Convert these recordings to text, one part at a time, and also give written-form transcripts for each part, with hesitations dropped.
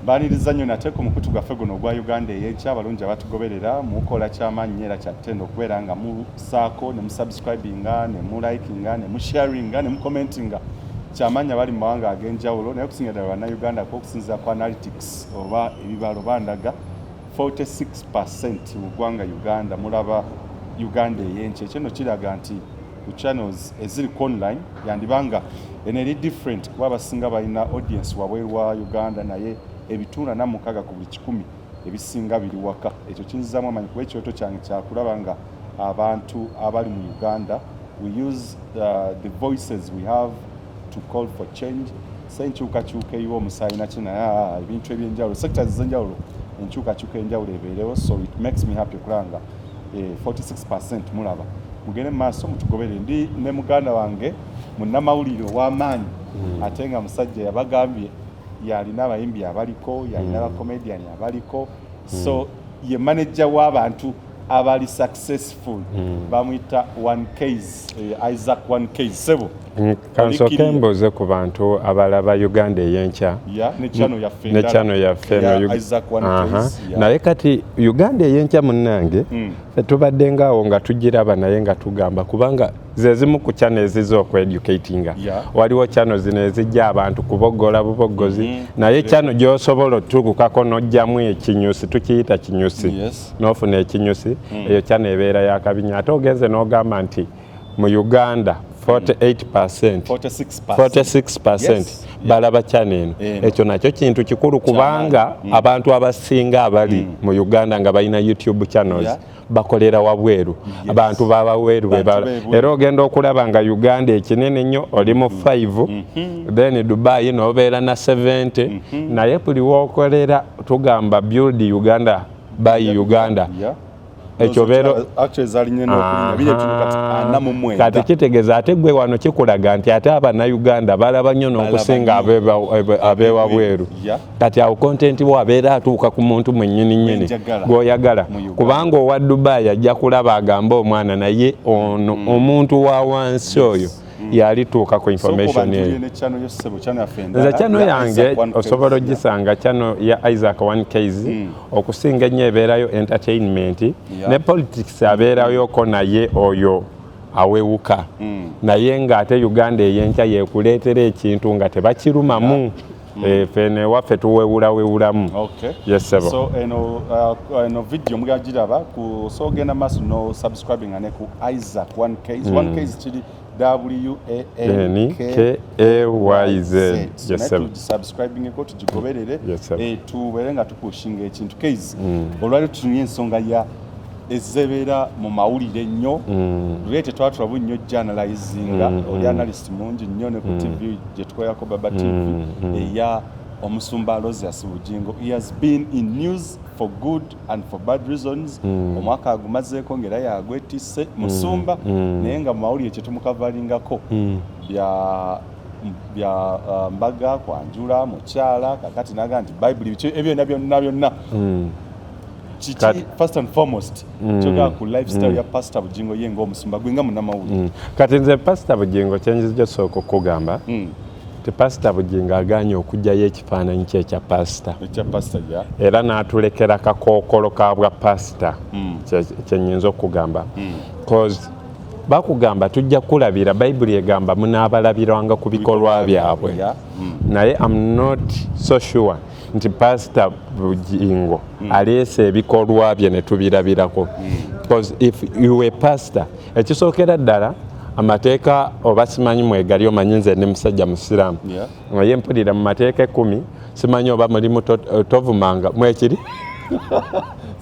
Mbaniriza nnyo nate ku mukutu gwaffe guno ogwa Uganda Eyenkya. Abalungi abatugoberera, mukola kyamaanyi era kyattendo okubeera nga musaako ne musubscribinga ne mulikinga ne musharinga ne mucommentinga. Kyamaanyi abali mu mawanga ag'enjawulo, naye okusinga ddala Bannayuganda, kuba okusinziira ku analytics oba ebibalo bandaga 46% mu ggwanga Uganda mulaba Uganda Eyenkya. Ekyo nno kiraga nti ku channels eziri ku online yandibanga eno eri different, kuba abasinga balina audience wabweru wa Uganda, naye ebitundu 46 ku buli 100 ebisinga biri waka. Ekyo kinzizaamu amaanyi, kuba ekyoto kyange kyakulaba nga abantu abali mu Uganda, we use the voices we have to call for change. Se enkyukakyuka eyiwa omusaayi naki, naye ebintu ebyenjawulo, sectors ez'enjawulo, enkyukakyuka enjawulo ebeerewo. So it makes me happy okulaba nga 46% mulaba. Mugende mu maaso mutugoberere. Ndi ne muganda wange munnamawulire ow'amaanyi, ate nga musajja yabagambye yalina abayimbi abaliko, yalina abacomedian abaliko, so ye manager w'abantu abali successful. Bamuyita One Case, Isaac One Case. Sebo. Kansooke Olikiriya. mbuuze ku bantu abalaba Uganda Eyenkya. Ya, ne channel yaffe ne endala. Channel yaffe eno eya Isaac One Case, ya. Naye kati Uganda Eyenkya, munnange, ffe tubadde ngaawo nga tugiraba, naye nga tugamba kubanga ze zimu ku channel eziza okweducatinga. Waliwo channel zino ezijja abantu kuboggola buboggozi, naye channel gy'osobola otuukako n'ojjamu ekinyusi, tukiyita kinyusi, n'ofuna ekinyusi, eyo channel ebeera yakabinya. Ate ogenze n'ogamba nti mu Uganda 48%, 46%. 46% balaba channel eno. Eno. Ekyo nakyo kintu kikulu, kubanga abantu abasinga abali mu Uganda nga balina YouTube channels bakolera wabweru. Abantu bababweru Bantu b'ebweru. Era ogenda okulaba nga Uganda ekinene nnyo oli mu 5, then Dubai nobeera na 70, naye buli wokolera tugamba "Build Uganda, buy Uganda". Ekyo Actually zalinye n'okulinnya biri ebitundu kati 49. Kati kitegeeza ate gwe wano kikulaga nti ate Abannayuganda balaba nnyo n'okusinga Balaba nnyo. ab'ewabweru. Kati awo content wo abeera atuuka ku muntu mwennyini nnyini Gwenjagala. gw'oyagala, Mu Uganda. kubanga owa Dubai ajja kulaba agambe omwana, naye ono omuntu wa wansi oyo yalituuka ku information eyo. Ne channel yo, ssebo, channel yaffe endala Nze channel ya yange Isaac One osobola Case, ogisanga, channel ya Isaac One Case. Okusinga ennyo ebeerayo entertainment ne politics abeerayoko, naye oyo awewuka. Naye ng'ate Uganda Eyenkya yekuleetera ekintu nga tebakirumamu. Ffe newaffe tuwewulawewulamu. Yes, sebo. So eno video mugenda giraba ku, so ogenda maaso no subscribing ne ku Isaac One Case. One Case kiri W A N N K K A Y Z. Z. Yes, naye sir. Tugisubscribingeko, tugigoberere. Yes, sir. Tubeere nga tupushinga ekintu. Case, olwaliro tutunye ensonga ya ezebeera mu mawulire ennyo. Lwe tetwatula nnyo journalizinga, oli analyst mungi nnyo ne ku TV gye tukolerako, Baba TV, eya omusumba Aloysius Bugingo. He has been in news for good and for bad reasons. Omwaka agumazeeko ng'era yagwetisse musumba, naye nga mu mawulire kyetumukavaringako bya mbaga, kwanjula mukyala, kakati naga nti Bayibuli, biki ebyo byonna byonna byonna. Kiki first and foremost kyogera ku lifestyle ya Pastor Bugingo, ye ng'omusumba, gwe nga munnamawulire? Kati nze Pasita Bugingo kyenjija osooka okugamba ti Pasita Bugingo agaanye okuggyayo ekifaananyi kye ekya pasita. Ekya pasita, ya. Era n'atulekera kakookolo ka bwa pasita. Kye nyinza okugamba, cause bakugamba tujja kulabira, Bayibuli egamba munaabalabiranga ku bikolwa byabwe. Naye am not so sure nti Pasita Bugingo aleese ebikolwa bye ne tubirabirako, because if you were pastor, ekisookera ddala amateeka oba simanyi mwegali, omanyi nze ndi musajja musiraamu, naye mpulira mu mateeka 10, simanyi oba mulimu tovumanga, mwekiri?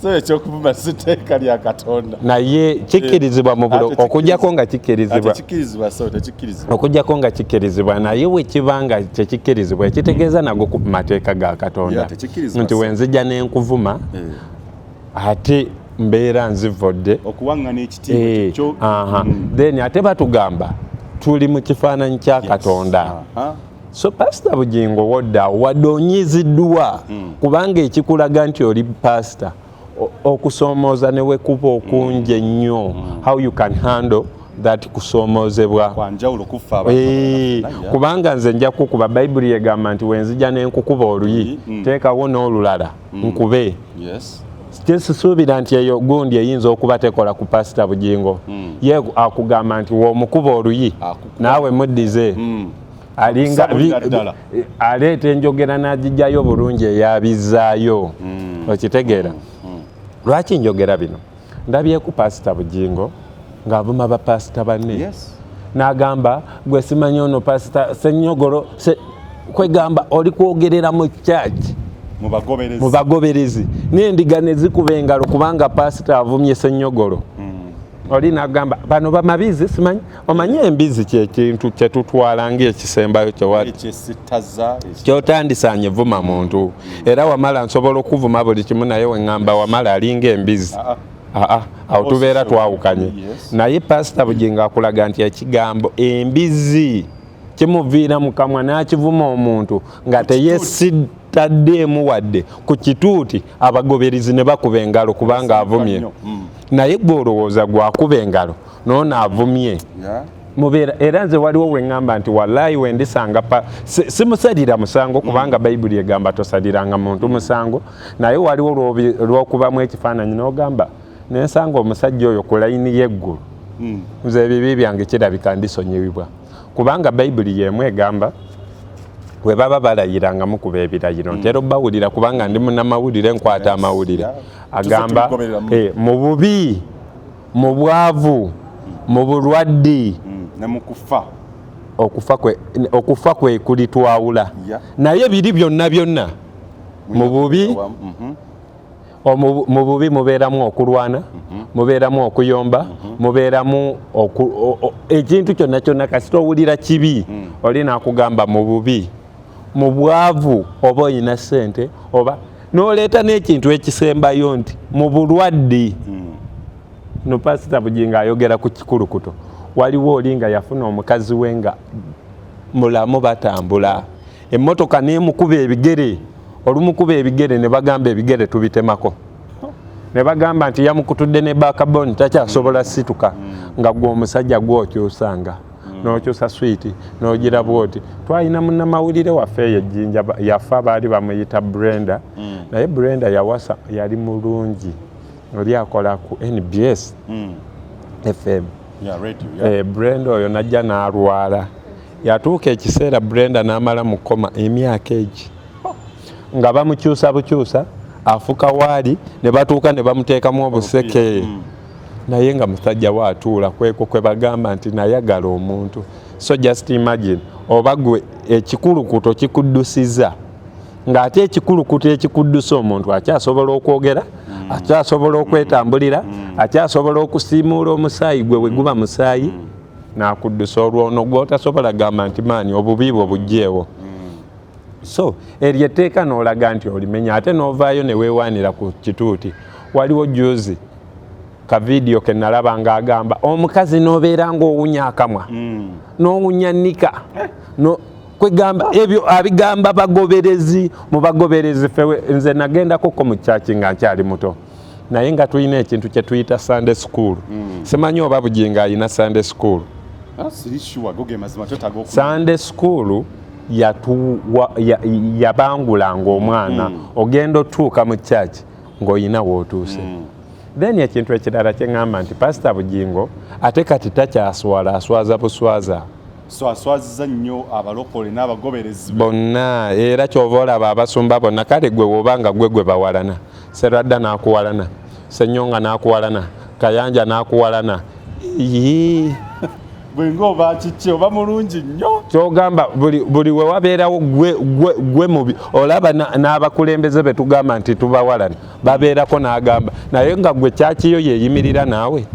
So ekyokuvuma si tteeka lya Katonda. Naye kikkirizibwa mu bulo Ate okujjako nga kikkirizibwa. Ate kikkirizibwa, so tekikkirizibwa. Okujjako nga kikkirizibwa, naye bwe kiba nga tekikkirizibwa, ekitegeeza nago ku mateeka ga Katonda Yeah, tekikkirizibwa. nti wenzijja n'enkuvuma, ate mbeera nzivodde okuwaŋŋana ekitiibwa. Kyo aha. Then ate batugamba tuli mu kifaananyi kya Katonda. So Pasita Bugingo wodda wadde onyiziddwa, kubanga ekikulaga nti oli pasita, okusoomooza ne wekuba okungi ennyo, how you can handle That kusoomoozebwa kwanjawulo kufa abantu abalala. Kubanga nze nja kukuba. Bayibuli egamba nti wenzija nenkukuba oluyi, teekawo n'olulala nkube. Kyesisuubira nti eyo gundi eyinza okuba tekola ku Pasita Bugingo. Ye akugamba nti womukuba oluyi, Akukuba. naawe muddize. Alinga Akusabulira ddala. Aleeta enjogera n'agijjayo bulungi eyabizaayo. Okitegeera lwaki njogera bino? Ndabyeku Pasita Bugingo ng'avuma bapasita banne, n'agamba gwe simanyi ono Pasita Senyogolo kwegamba oli kwogerera mu church, mu bagoberezi, mu bagoberezi, n'endiga ne zikuba engalo kubanga pasita avumye Senyogolo. Oli n'agamba bano bamabizi simanyi. Omanye embizi kyekintu kyetutwala ngaekisembayo ekyesitaza. Kyotandisanye vuma muntu. Era Wamala nsobola okuvuma buli kimu, naye weŋŋamba Wamala alinga embizi, Ah, aa, awo tubeera twawukanye. Naye Pasita Bugingo akulaga nti ekigambo embizi kimuviira mu kamwa n'akivuma omuntu nga teyesitaddeemu wadde ku kituuti, abagoberezi ne bakuba engalo kubanga avumye. Nnyo. Naye gwe olowooza gwakuba engalo noono avumye mubeera. Era nze waliwo weŋŋamba nti wallayi wendisanga simusalira musango, kubanga Bayibuli egamba tosaliranga muntu musango. Naye waliwo lw'okubamu ekifaananyi n'ogamba nensanga omusajja oyo ku layini y'eggulu, nze ebibi byange kirabika ndisonyiwibwa, kubanga Bayibuli y'emu egamba bwe baba balayira nga mukuba ebirayiro. Ntera obbawulira kubanga ndi munnamawulire, nkwata amawulire. Agamba Tuze tubigoberera. Mu bubi, mu bwavu, mu bulwadde, Ne mu kufa. Okufa kwe kulitwawula. Naye biri byonna byonna mu bubi, mu bubi mubeeramu okulwana, mubeeramu okuyomba, mubeeramu ekintu kyonna kyonna. Kasita owulira kibi, oli nakugamba mu bubi, mu bwavu, oba oyina ssente oba n'oleeta n'ekintu ekisembayo nti mu bulwadde. No Pasita Bugingo ayogera ku kikulukuto. Waliwo oli nga yafuna omukazi we nga mulamu, batambula, emmotoka nemukuba ebigere. Olumukuba ebigere ne bagamba ebigere tubitemako, ne bagamba nti yamukutudde ne backbone, takyasobola situka. Nga gwe omusajja gwokyusanga n'okyusa switi n'ogira bwoti. Twalina munnamawulire waffe eyo ejjinja yafa, baali bamuyita Brenda. Naye Brenda yawasa, yali mulungi, oli akola ku NBS FM. Yeah, radio, yeah. Brenda oyo najja n'alwala. Yatuuka ekiseera Brenda n'amala mu coma emyaka egi nga bamukyusa bukyusa, afuka waali ne batuuka ne bamuteekamu obuseke. Naye nga musajja we atuula kwekwo kwe bagamba nti nayagala omuntu. So just imagine oba gwe ekikulukuto kikuddusiza, ng'ate ekikulukuto ekikuddusa omuntu akyasobola okwogera, akyasobola okwetambulira, akyasobola okusiimuula omusaayi gwe bwe guba musaayi n'akuddusa olwono gwotasobola gamba nti maani obubi bwo bugjeewo. So eryo etteeka n'olaga nti olimenya, ate n'ovaayo ne weewaanira ku kituuti. Waliwo juzi ka vidiyo ke nalaba ng'agamba omukazi n'obeera ng'owunya akamwa, n'owunya nika no, kwegamba ebyo abigamba bagoberezi. Mu bagoberezi fewe nze nagendakoko mu kyaki nga nkyali muto, naye nga tulina ekintu kye tuyita Sunday school. Simanyi oba Bugingo ayina Sunday school. Ah, siri sure, go ge mazima twetaaga Sunday school yabangulanga omwana. Ogenda otuuka mu church ng'olina wootuuse. Then ekintu ekirala kyeŋŋamba nti Pasita Bugingo ate kati takyaswala, aswaza buswaza. So aswaziza nnyo abalokole n'abagoberezi be. Bonna. Era kyova olaba abasumba bonna. Kale gwe woba nga gwe bawalana, Serwadda n'akuwalana, Senyonga n'akuwalana, Kayanja n'akuwalana. Yii. Gwe ng'oba kiki? Oba mulungi nnyo. Kyogamba buli we wabeerawo gwe mubi. Olaba n'abakulembeze be tugamba nti tubawalana babeerako n'agamba naye nga gwe kyakiyo yeeyimirira naawe.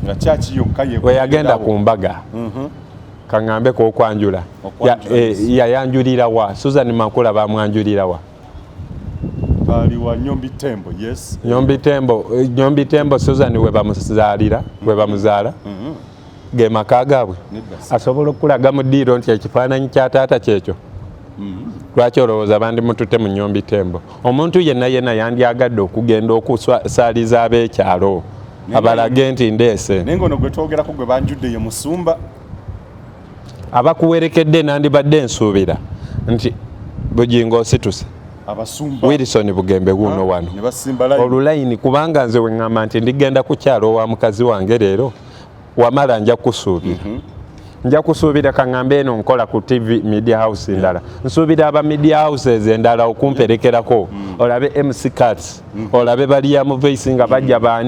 Nga kyaki yokka ye. We yagenda ku mbaga, kaŋŋambe k'okwanjula. Okwanjula, yes. Yayanjulira wa? Susan Makula bamwanjulira wa? Baali wa Nyombi Tembo, yes. Nyombi Tembo, Nyombi Tembo Susan we bamuzaalira, we bamuzaala, ge maka gaabwe. Nedda si. Asobola okulaga mu ddiiro nti ekifaananyi kya taata kyekyo? Lwaki olowooza bandimutute mu Nyombi Tembo? Omuntu yenna yenna yandyagadde okugenda okusaaliza ab'ekyalo. Abalage nti ndeese. Naye nga ono gwe twogerako gwe banjudde ye musumba. Abakuwerekedde nandibadde nsuubira nti Bugingo osituse. Abasumba. Wilson Bugembe wuuno wano. Ne basimba layini. Olulayini, kubanga nze we ŋŋamba nti ndigenda kukyala owa mukazi wange leero, wamala nja kusuubira. Nja kusuubira kaŋŋambe eno nkola ku TV media house ndala. Nsuubira aba media houses endala okumperekerako. Olabe MC Cats, olabe Baliyamu Voice nga bajja ba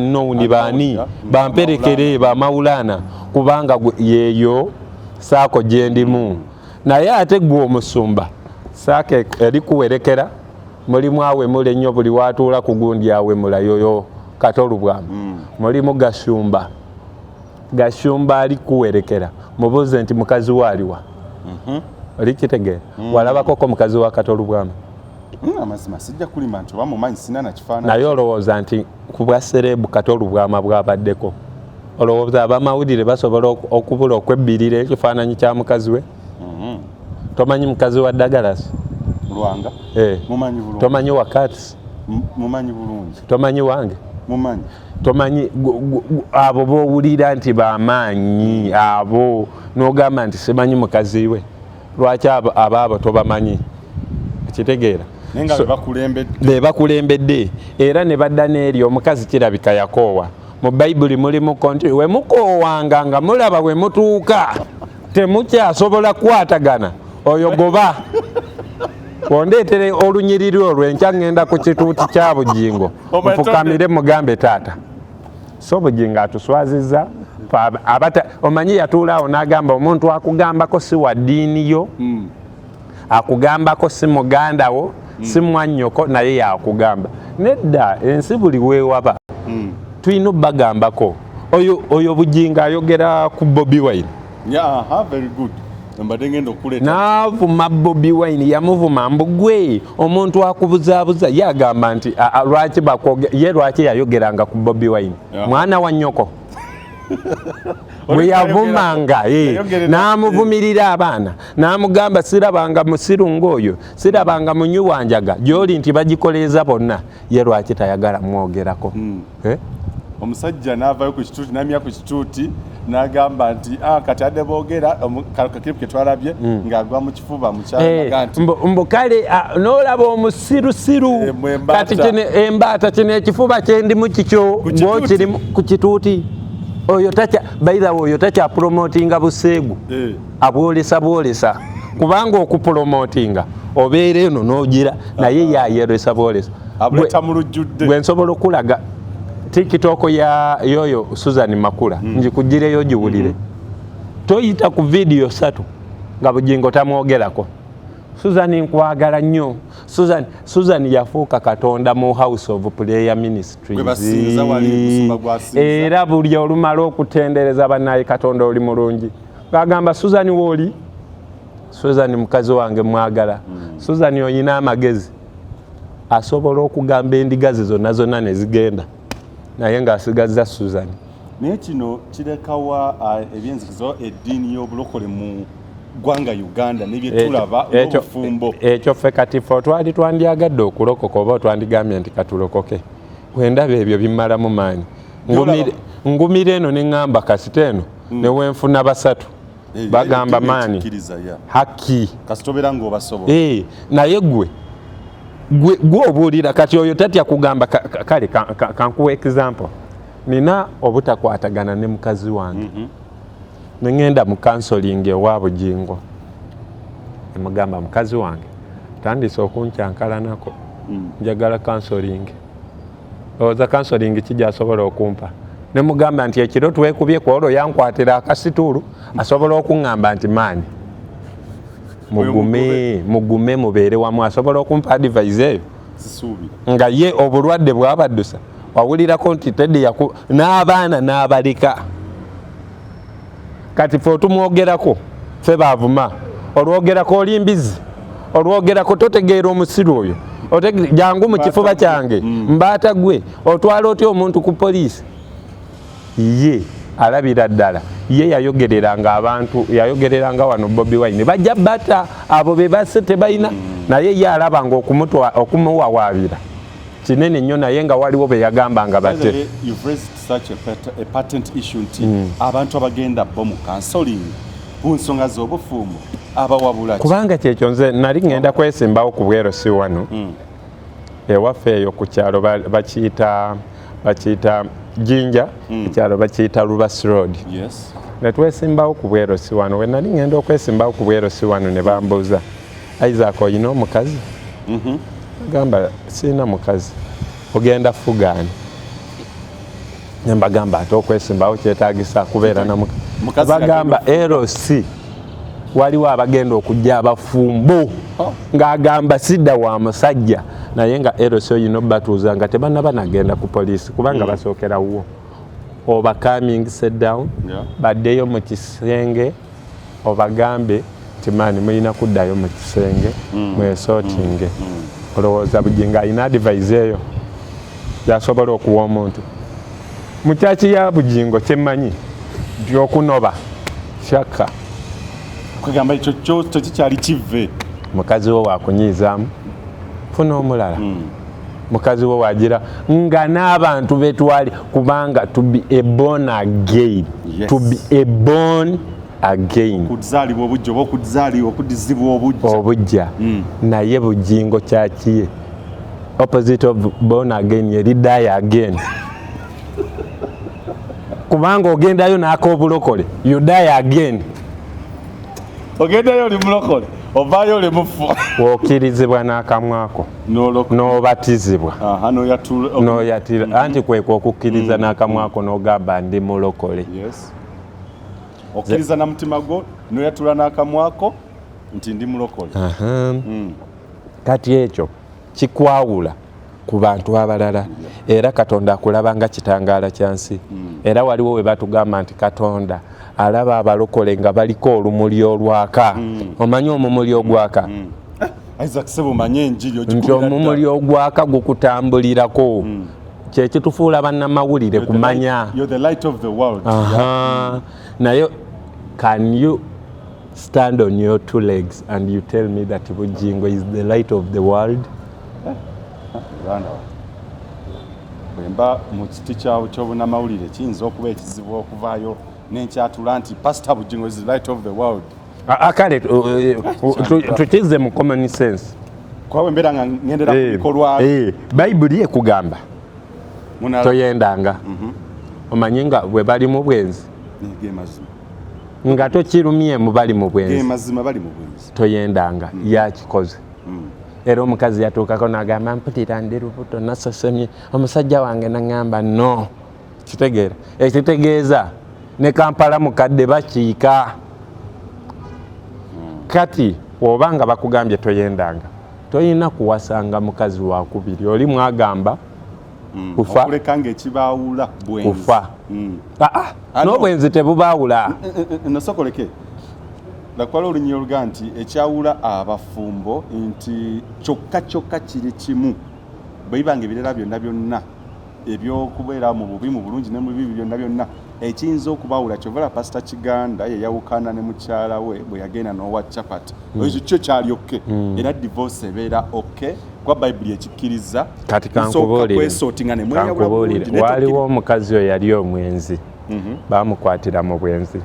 baani, bamperekere bamawulana, kubanga yeeyo saako gye ndimu. Naye ate gwe omusumba, saako eri kuwerekera, mulimu awemula ennyo, buli watuula ku gundi awemula yoyo Kato Lubwama. Mulimu Gashumba. Gashumba ali kuwerekera, mubuuze nti mukazi we aliwa? Oli kitegeera? Walabakoko mukazi wa Kato Lubwama? Amazima sijja kulima nti oba mumanyi, sina na kifaananyi. Naye olowooza nti ku bwa celeb Kato Lubwama bwabaddeko, olowooza abamawulire basobola okubula okwebbirira ekifaananyi kya mukazi we? Tomanyi mukazi wa Dagalas? Lwanga. Eh. Mumanyi bulungi. Tomanyi wa Cats? Mumanyi bulungi. Tomanyi wange? Mumanyi. Tomanyi abo bowulira nti bamaanyi abo, n'ogamba nti simanyi mukazi we? Lwaki abaabo tobamanyi? Kitegeera? Naye nga bebakulembedde. Be bakulembedde era ne badda n'eri omukazi kirabika yakoowa. Mu Bayibuli mulimu konti we mukoowanga nga mulaba we mutuuka temukyasobola kukwatagana, oyo goba ondeetere olunyiriri olwo. Enkya ŋŋenda ku kituuti kya Bugingo nfukamire mugambe taata. So Bugingo atuswaziza. Omanyi yatuula awo n'agamba omuntu akugambako si wa ddiini yo, akugambako si muganda wo, si mwannyoko, naye yakugamba. Nedda, ensi buli weewaba tulina obbagambako. Oyo Bugingo ayogera ku Bobi Wine. Yeah, aha, very good. Mbadde ngenda okuleeta. N'avuma Bobi Wine, yamuvuma mbu gwe omuntu akubuzaabuza. Ye agamba nti lwaki ye lwaki yayogeranga ku Bobi Wine? Mwana wa nnyoko bwe yavumanga, n'amuvumirira abaana, n'amugamba sirabanga musiru ng'oyo, sirabanga munywi wa njaga gy'oli nti bagikoleeza bonna. Ye lwaki tayagala mwogerako? Eh? Omusajja n'avaayo ku kituuti, n'amya ku kituuti n'agamba nti kati adde boogera ka clip ke twalabye ng'agwa mu kifuba mukyala n'agamba nti Mbu kale, n'olaba omusirusiru. Mwe embaata. Kati kino embaata, kino ekifuba kyendimu kikyo. Ku kituuti. Bwokirimu ku kituuti. Oyo takya, by the way, oyo takyapromotinga buseegu. Abwolesa bwolesa, kubanga okupromotinga obeera eno n'ogira, naye yayeresa bwolesa. Abuleeta mu lujjudde. Gwe nsobola okulaga TikTok ya yoyo Susan Makula, njikugireyo giwulire. Toyita ku vidiyo 3 nga Bugingo tamwogerako. Susan nkwagala nnyo Susan. Susan yafuuka katonda mu House of Prayer Ministries. Gwe basinza wali, musumba gw'asinza. Era buli olumala okutendereza bannaye Katonda oli mulungi, ng'agamba Susan wooli, Susan mukazi wange mwagala, Susan oyina amagezi. Asobola okugamba endiga ze zonna zonna ne zigenda, naye ng'asigazza Susan. Naye kino kirekawa ebyenzikizo eddiini y'obulokole mu ggwanga Uganda n'ebyetulaba n'obufumbo? Ekyo ffe kati ffe twali twandyagadde okulokoka, oba twandigambye nti katulokoke. Wendaba ebyo bimmalamu maanyi. Ngumira eno ne ŋŋamba kasita eno ne wenfuna 3 bagamba maani haki. Kasita obeera ng'obasobola. Naye gwe obuulira kati oyo tatya kugamba kale kankuwa example. Nina obutakwatagana ne mukazi wange. Ne ŋŋenda mu counseling ewa Bugingo. Ne mugamba mukazi wange tandise okunkyankalanako. Njagala counseling. Olowooza counseling ki gy'asobola okumpa? Ne mugamba nti ekiro twekubye ku olwo yankwatira akasituulu, asobola okuŋŋamba nti maanyi mugume, mugume mubeere wamu. Asobola okumpa advice eyo? Sisuubira. Nga ye obulwadde bwabaddusa, wawulirako nti Teddy n'abaana n'abaleka. Kati ffe otumwogerako, ffe baavuma. Olwogerako oli mbizi, olwogerako totegeera omusiru oyo. Jangu mu kifuba kyange, mbaata gwe, otwala otya omuntu ku poliisi? Ye alabira ddala ye yayogereranga abantu, yayogereranga wano Bobi Wine bajja bata abo be basse tebalina, naye ye alaba nga okumuwawaabira Kinene nnyo, naye nga waliwo be yagamba nga bate. You've raised such a patent issue nti abantu abagenda bo mu counseling ku nsonga z'obufumbo abawabula ki? Kubanga kyekyo, nze nali ngenda kwesimbawo ku bwero, si wano ewaffe eyo ku kyalo, bakiyita Jinja, ekyalo bakiyita Rubas Road. Netwesimbawo ku bwero, si wano. We nali ngenda okwesimbawo ku bwero, si wano, ne bambuuza, "Isaac, oyina omukazi?" Gamba, "Sirina mukazi." "Ogenda fugaani?" Nembagamba, "Ate okwesimbawo kyetagisa kubeera na mukazi?" Mukazi. Bagamba LC waliwo abagenda okujja abafumbo ng'agamba sidda wa musajja, naye nga LC oyina obatuuza nga tebanaba nagenda ku poliisi, kubanga basookerawo oba coming sit down, baddeyo mu kisenge, obagambe nti maani mulina kuddayo mu kisenge mwesortinge. Olowooza Bugingo alina advice eyo yasobola okuwa omuntu mu kyaki ya Bugingo? Kyemmanyi nti okunoba kyakka. Kwegamba ekyo kyo tekikyali kive. Mukazi wo wakunyiizaamu, funa omulala. Mukazi wo wagira nga n'abantu betwali, kubanga to be a born again, to be a born again, kuzaalibwa obujja oba okuzaalibwa, okudizibwa obujja. Obujja. Naye Bugingo kyakiye opposite of born again eri die again, kubanga ogendayo n'ak'obulokole, you die again. Ogendayo oli mulokole, ovaayo oli mufu. W'okkirizibwa n'akamwako n'obatizibwa Aha, n'oyatula. N'oyatira, anti kwekwe okukkiriza n'akamwako n'ogamba ndi mulokole. Yes, okkiriza na mutima gwo n'oyatula n'akamwako nti ndi mulokole. Aha. Kati ekyo kikwawula ku bantu abalala, era Katonda akulaba nga kitangaala kya nsi. Era waliwo we batugamba nti Katonda alaba abalokole nga baliko olumuli olwaka. Omanyi omumuli ogwaka? Isaac sebo, manye enjiri. Nti ogikubira omumuli ddala. ogwaka gukutambulirako, kyekitufuula bannamawulire kumanya. You're the light of the world. Aha. Naye can you stand on your two legs and you tell me that Bujingo is the light of the world? Uganda, bwe mba mu kiti ky'obunamawulire, kiyinza okuba ekizibu okuvaayo nenkyatula nti Pastor Bujingo is the light of the world. Kale tukize mu common sense. Kuba bwe mbeera nga ngendera ku bikolwa. Bayibuli ekugamba toyendanga. Omanyi nga bwe bali mu bwenzi, Ge mazima. nga tokirumyemu, bali mu Ge bwenzi. mazima, bali mu bwenzi. Toyendanga, yakikoze. Era omukazi yatuukako n'agamba, "Mpulira ndi lubuto, nasosemye omusajja wange." Naŋŋamba, "No." Kitegeera ekitegeeza ne Kampala mukadde bakiika. Kati oba nga bakugambye toyendanga, toyina kuwasanga mukazi wakubiri oli mwagamba kufa. Okuleka ngaekibaawula bwenzi. Kufa. Ah, ah, No. n'obwenzi tebubaawula. Nosokoleke lakwala olunyi oluga nti ekyawula abafumbo nti kyokka kyokka kiri kimu, bwe bibanga ebirala byonna byonna ebyokubeera mu bubi, mu bulungi ne mu bibi, byonna byonna ekiyinza okubawula, kyovala Pasita Kiganda yeyawukana ne mukyala we bwe yagenda n'owa chapati. Ekyo kyo kyali okay, era divorce ebeera okay kuba Bayibuli ekikkiriza. Kati Musooka kankubuulire. kwesortinga ne mweyawula Kankubuulire. bulungi, naye Waaliwo omukazi oyo yali omwenzi. Bamukwatira mu bwenzi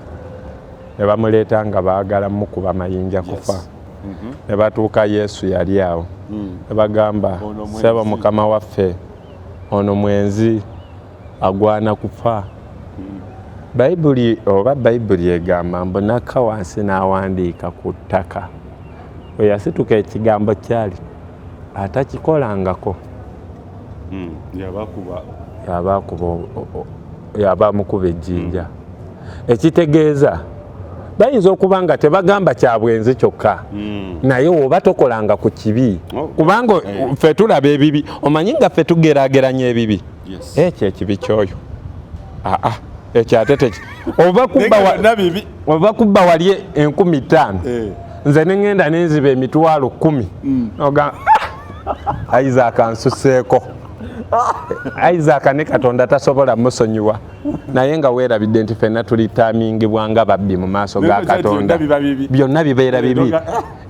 ne bamuleeta nga baagala mukuba mayinja kufa. Ne batuuka, Yesu yali awo, ne bagamba, "Ono mwenzi." "Sebo mukama waffe, ono mwenzi, agwana kufa." Bayibuli oba Bayibuli egamba mbu nakka wansi n'awandiika ku ttaka. We yasituka, ekigambo kyali atakikolangako Yabakuba. Yaba akuba yaba amukuba ejjinja. Ekitegeeza bayinza okuba nga tebagamba kya bwenzi kyokka, naye oba tokolanga ku kibi, kubanga ffe tulaba ebibi, omanyi nga ffe tugeraageranya ebibi. Ekyo ekibi kyoyo, aa, ekyo ate teki oba kubba Naye nga byonna bibi. Oba kubba wali 5000, nze neŋŋenda nenziba 100,000, oga, "Ah, Isaac ansuseeko." Isaac ne Katonda tasobola musonyiwa, naye nga weerabidde nti ffenna tulitamingibwa nga babbi mu maaso ga Katonda. Byonna bibeera bibi,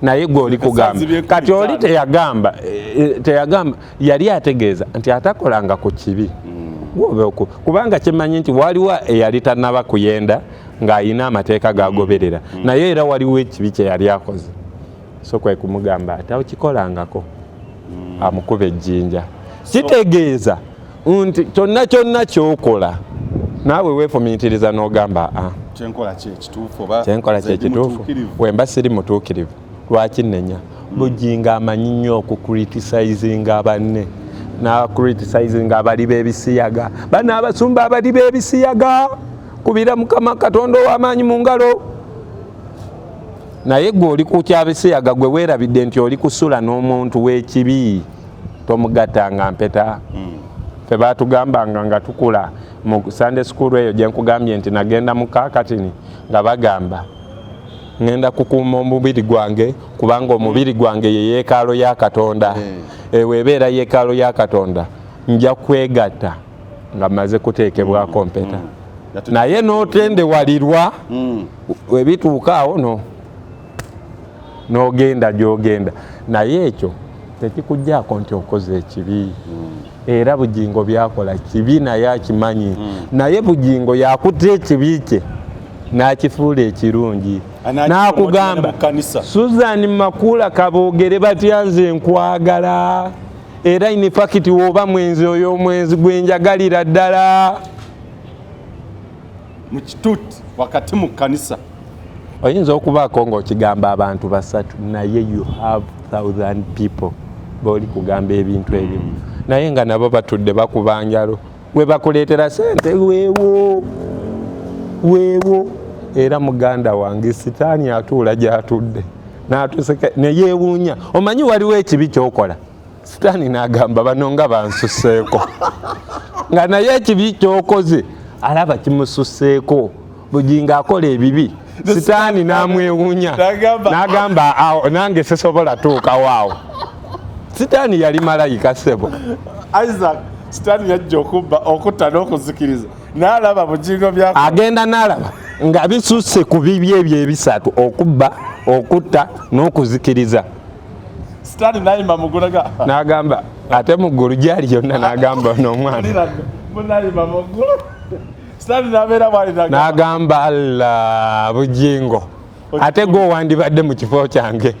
naye gwe oli kugamba kati oli teyagamba, teyagamba, yali ategeeza nti atakolanga ku kibi kubanga kimanyi nti waliwo eyali tanaba kuyenda ng'ayina amateeka gagoberera, naye era waliwo ekibi kye yali akoze, so kwe kumugamba ati okikolangako, amukuba ejjinja. Kitegeeza nti kyonna kyonna kyokola naawe weefumiitiriza n'ogamba, a kyenkola kyekituufu, wemba siri mutuukirivu lwaki nnenya? Bujingo amanyi nnyo okucriticizinga banne, n'acriticinga abali b'ebisiyaga, bano abasumba abali b'ebisiyaga, kubira Mukama Katonda ow'amaanyi mu ngalo. Naye gwe oli ku kyabisiyaga, gwe weerabidde nti oli kusula n'omuntu w'ekibi, tomugattanga mpeta. Fe batugambanga nga tukula mu Sunday school eyo gye nkugambye nti nagenda mu kakatini, nga bagamba ŋŋenda kukuuma omubiri gwange kubanga omubiri gwange ye yeekaalo ya Katonda. Eweebeera yeekaalo ya Katonda, nja kwegatta nga maze kuteekebwako mpeta. Naye n'otendewalirwa, webituuka awo no n'ogenda gy'ogenda, naye ekyo tekikugjaako nti okoze ekibi. Era Bugingo byakola kibi, naye akimanyi. Naye Bugingo yakuta ekibi kye n'akifuula ekirungi, n'akugamba, Susan Makula kaboogere batya, nze nkwagala, era in fact woba mwenzi, oyo omwenzi gwenjagalira ddala. Mu kituuti wakati mu kkanisa. Oyinza okubaako ng'okigamba abantu basatu, naye you have thousand people b'oli kugamba ebintu ebimu, naye nga nabo batudde bakuba njalo, we bakuleetera sente weewo weewo. Era muganda wange, Sitaani atuula gy'atudde n'atuseka ne yeewuunya. Omanyi waliwo ekibi ky'okola, Sitaani n'agamba bano nga bansuseeko, nga naye ekibi ky'okoze alaba kimususeeko. Bujingo akola ebibi, Sitaani n'amwewuunya n'agamba awo nange sisobola tuukawo awo. Sitaani yali malayika, ssebo. Isaac, Sitaani yajja okubba, okutta n'okuzikiriza, n'alaba Bugingo byakola. Agenda n'alaba nga bisusse ku bibi ebyo ebisatu: okubba, okutta n'okuzikiriza. Sitaani nayima mugulaga. N'agamba ate mu ggulu gyali yonna, n'agamba ono omwana. Munayima muggulu, Sitaani nabeera bwali. N'agamba alla Bugingo, ate gwe owandibadde mu kifo kyange,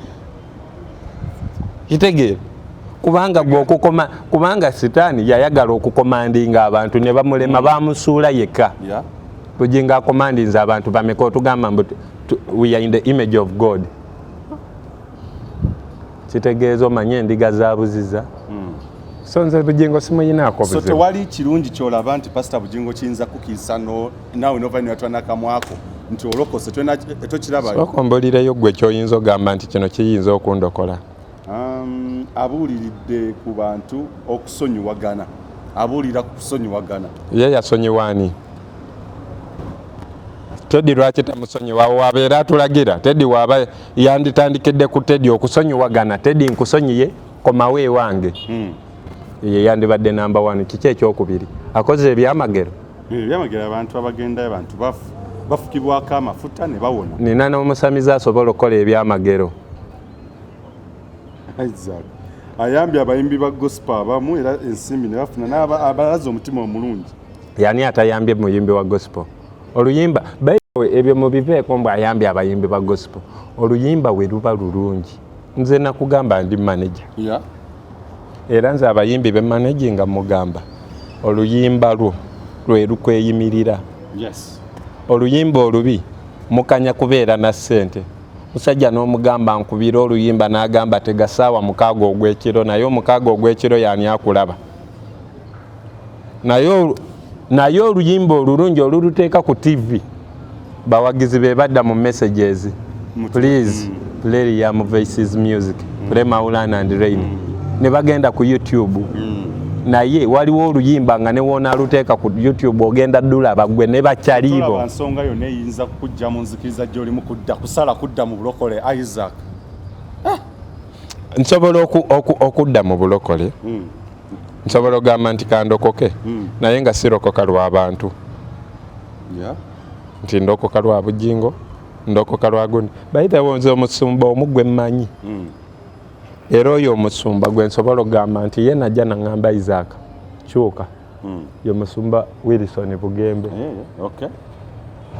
kitegeera kubanga gwe okukoma, kubanga Sitaani yayagala okucommandinga abantu ne bamulema, bamusuula yekka. Bugingo acommandinze abantu bameka? Otugamba mbu we are in the image of God, kitegeeza omanye endiga zabuziza. So nze Bugingo simuyinaako So buzibu. Tewali kirungi kyolaba nti Pasita Bugingo kiyinza kukiisa naawe nova niwatwa nakamwako nti olokose, tokirabayo? Sooka ombulireyo gwe kyoyinza ogamba nti kino kiyinza okundokola. Abuuliridde ku bantu okusonyiwagana, abuulira ku kusonyiwagana. Ye yasonyiwa ani? Teddy lwaki tamusonyiwa? Wabeera atulagira Teddy, waaba yanditandikidde ku Teddy okusonyiwagana. Teddy, nkusonyiye, komawo ewange. Ye yandibadde namba one. Kiki ekyokubiri? Akoze ebyamagero. Ebyamagero, abantu abagendayo, abantu bafukibwako amafuta ne bawona. Nina n'omusamize asobola okukola ebyamagero. Isaac ayambye abayimbi ba gospel abamu, era ensimbi ne bafuna n'abalaza omutima omulungi. Yani atayambye muyimbi wa gospel? Oluyimba, by the way, ebyo mubiveeko mbu ayambye abayimbi ba gospel. Oluyimba we luba lulungi, nze nakugamba ndi manager. Era nze abayimbi be nga mugamba oluyimba lwo lwe lukweyimirira. Oluyimba olubi mukanya kubeera na ssente, musajja n'omugamba nkubira oluyimba, n'agamba tega saawa 6 ogw'ekiro, naye 6 ogw'ekiro yani akulaba? Naye oluyimba olulungi oluluteeka ku TV, bawagizi be badda mu messages, "Please play Liam Voices music, play Maulana and Rain," ne bagenda ku YouTube. Naye waliwo oluyimba nga ne wonaaluteeka ku YouTube ogenda ddulaba gwe ne bakyalibo. Tolaba nsonga yonna eyinza kukujja mu nzikiriza gy'olimu kudda kusala kudda mu bulokole, Isaac? Nsobola okudda mu bulokole. Nsobola okugamba nti kandokoke, naye nga sirokoka lw'abantu, nti ndokoka lwa Bujingo, ndokoka lwa gundi. By the way, nze omusumba omu gwe mmanyi, era oyo omusumba gwe nsobola okugamba nti ye najja naŋŋamba, "Isaac, kyuka," ye musumba Wilson Bugembe.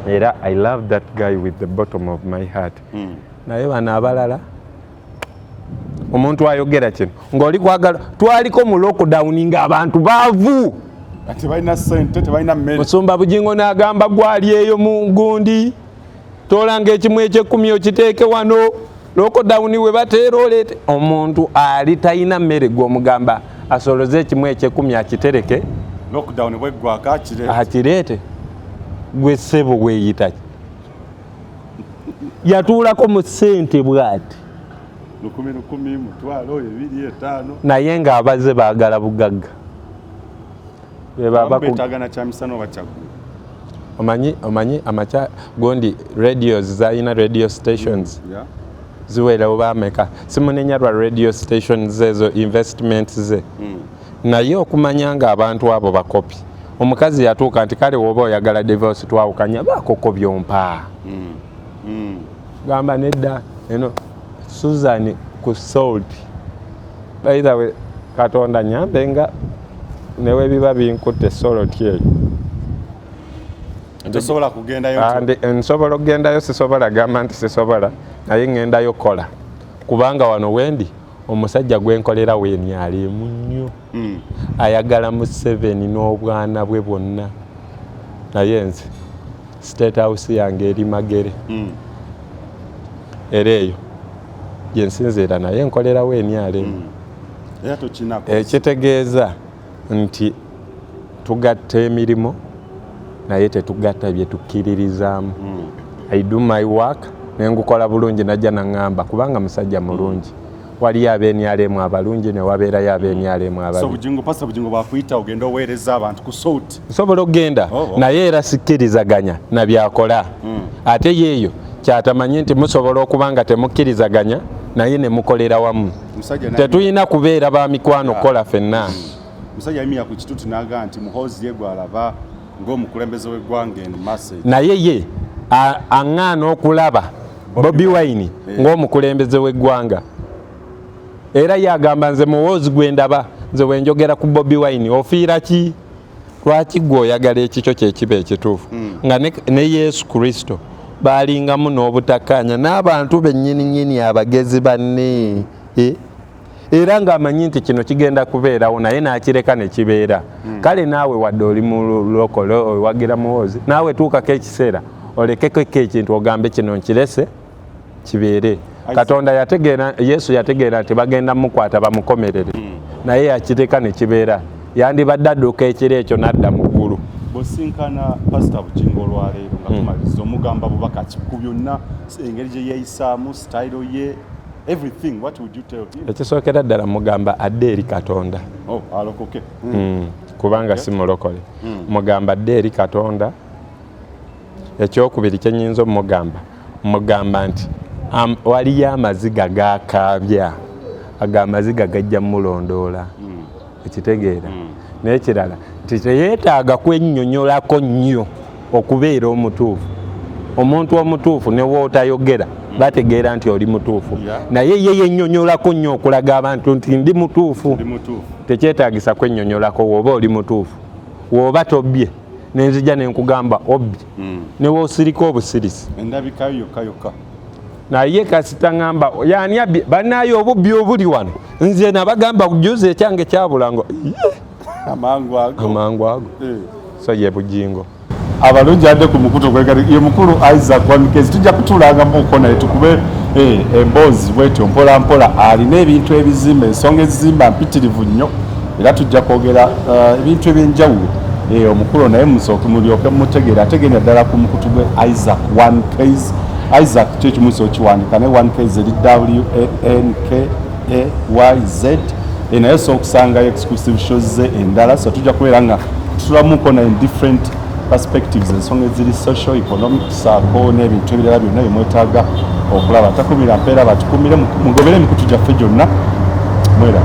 Era I love that guy with the bottom of my heart. Naye bano abalala, omuntu ayogera kino ng'oli kwagala, twaliko mu lockdown ng'abantu baavu. Tebalina sente, tebalina mmere. Musumba Bugingo n'agamba, "Gwali eyo mu gundi, toolanga ekimu ekyekumi okiteeke wano." Lockdown we bateera oleete omuntu ali talina mmere, gw'omugamba asoloze ekimu ekyekumi akitereke. Lockdown bweggwako akire. Akireete. Gwe ssebo weeyita ki? Yatuulako mu ssente bw'ati. 1000 1,000, 10,000, 2, 5. Naye ng'abaze baagala bugagga. Be baba Beetaaga na kyamisana oba kyaggulu. Omanyi amakya gondi radios zalina, radio stations ziwera oba ameka. Simunenya lwa radio stations ezo, investments ze, naye okumanya nga abantu abo bakopi. Omukazi yatuuka nti kale woba oyagala divorce, twawukanya, baakoko byompa. Gamba nedda, eno Susan ku Salt. By the way, Katonda nyambe nga newe biba binkutte Salt eyo. Tosobola kugendayo? Nsobola okugendayo, sisobola gamba nti sisobola, naye ŋŋendayo kola, kubanga wano wendi omusajja gwenkolera wenyalimu nnyo. Ayagala Museveni n'obwana bwe bwonna, naye nze State House yange eri Magere. Era eyo gyensinziira, naye nkolerawo enyalemu. Era tokinako. Ekitegeeza nti tugatta emirimu, naye tetugatta bye tukkiririzaamu. I do my work nengukola bulungi, najja naŋŋamba kubanga musajja mulungi. Waliyo ab'eNRM abalungi, ne wabeerayo ab'eNRM So ababi. Bugingo, Pastor Bugingo bwakuyita ogenda oweereza abantu ku Salt? Nsobola okugenda. Oh. Naye era sikkirizaganya nabyakola. Ate yeeyo kyatamanyi nti musobola okuba nga temukkirizaganya, naye ne mukolera wamu. Musajja Tetulina kubeera ba mikwano kukola ffenna. Musajja yayimira ku kituuti n'agamba nti Muhoozi ye gw'alaba ng'omukulembeze w'eggwanga eno message. Naye ye aŋŋaana okulaba Bobi Wine ng'omukulembeze w'eggwanga. Era ye agamba, "Nze Muhoozi gwe ndaba." Nze wenjogera ku Bobi Wine, ofiira ki? Lwaki gwe oyagala ekikyo kyekiba ekituufu, nga ne Yesu Kristo balingamu n'obutakkaanya n'abantu bennyini nnyini, abagezi banne, eh? Era ng'amanyi nti kino kigenda kubeerawo, naye n'akireka ne kibeera. Kale naawe wadde oli mu lokole owagira Muhoozi, naawe tuukako ekiseera olekeko ekintu, ogambe kino nkirese kibeere. Katonda yategeera, Yesu yategeera nti bagenda mukwata bamukomerere, naye yakireka ne kibeera. Yandibadde adduka ekiro ekyo n'adda mu ggulu. Bw'osinkana Pasita Bugingo olwaleero nga tumaliriza, omugamba bubaka ki ku byonna, engeri gye yeeyisaamu, sitayiro ye, everything? What would you tell him? Ekisookera ddala mugamba adde eri Katonda. Oh, alokoke. Kubanga si mulokole. Mugamba adde eri Katonda. Ekyokubiri kyenyinza omugamba, mugamba nti waliyo amaziga gakaabya, ago amaziga gajja mulondoola, ekitegeera. N'ekirala nti teyeetaaga kwennyonnyolako nnyo okubeera omutuufu. Omuntu omutuufu ne wootayogera bategeera nti oli mutuufu. Naye ye yennyonnyolako nnyo okulaga abantu nti ndi mutuufu. Ndi mutuufu. Tekyetaagisa kwennyonnyolako woba oli mutuufu. Woba tobbye, nenzija nenkugamba obbye, ne woosirika obusirisi. Endabikayo yokka yokka. Naye kasita ŋŋamba yani abbye, bannaayo obubbi obuli wano, nze nabagamba juzi ekyange kyabulango. Amangu ago. Amangu ago. So ye Bugingo. Abalungi adde ku mukutu gwegari ye mukulu Isaac Wamikezi. Tujja kutuulangamuko naye tukube emboozi bwetyo mpola mpola. Alina ebintu ebizimba, ensonga ezizimba mpitirivu nnyo, era tujja kwogera ebintu ebyenjawulo. Omukulu naye musooke mulyoke mumutegeere. Ategeera ddala ku mukutu gwe Isaac One Ks. Isaac kyo ekimusa okiwandika, naye One Ks eri Wankayz. Naye osobola okusangayo exclusive shows ze endala. So tujja kubeera nga tutulamuko naye in different perspectives, ensonga eziri social, economic, saako n'ebintu ebirala byonna byemwetaaga okulaba. Takumira mpeera, batukumire, mugobere emikutu gyaffe gyonna. Mwera.